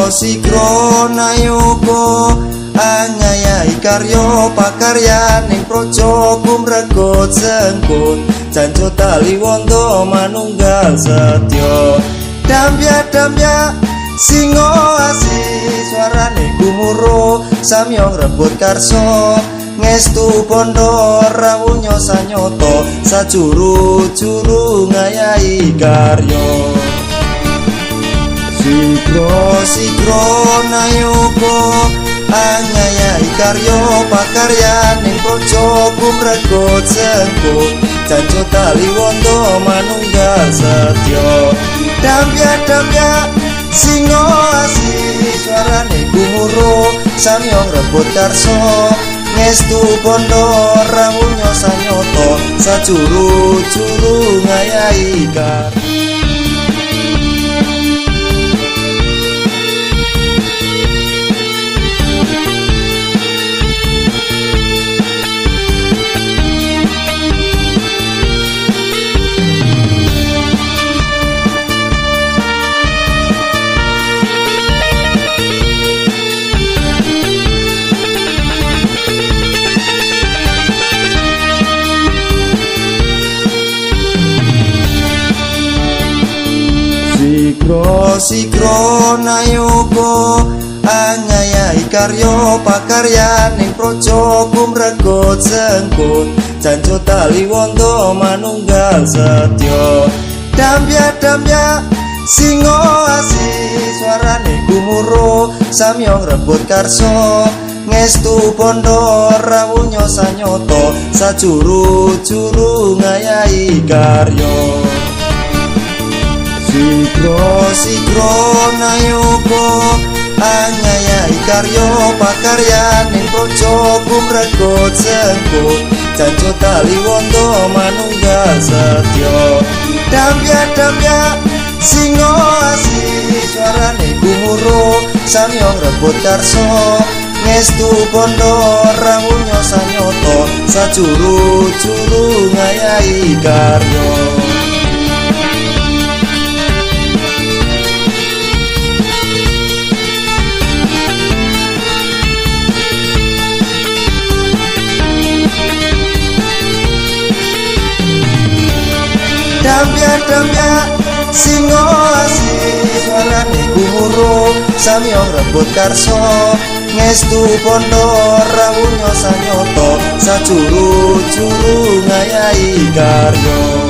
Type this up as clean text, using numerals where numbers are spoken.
Sigra nayoga angayahi karya pakaryaning praja kumrega jengkut janjo taliwondo manunggal setya. Dambya dambya singo asih suarane gumuruh samya ngrebut karsa ngestu bondo rawunya sanyata sajuru-juru ngayahi karya. Sigra sigra nayoga angayahi karya pakaryaning praja kumrega jengkut janjo taliwondo manunggal setya. Dambya dambya singo asih suarane gumuruh samya ngrebut karsa ngestu bondo rawunya sanyata sajuru-juru ngayahi karya. Sigra sigra nayoga angayahi karya pakaryaning praja kumrega jengkut janjo taliwondo manunggal setya. Dambya dambya singo asih suarane gumuruh samya ngrebut karsa ngestu bondo rawunya sanyata sajuru-juru ngayahi karya. Sigra sigra nayoga angayahi karya pakaryaning praja kumrega jengkut janjo taliwondo manunggal setya. Dambya dambya singo asih suarane gumuruh samya ngrebut karsa ngestu bondo rawunya sanyata sajuru-juru ngayahi karya. Dambya dambya singo asih suarane gumuruh samya ngrebut karsa ngestu bondo rawunya sanyata sajuru-juru ngayahi karya.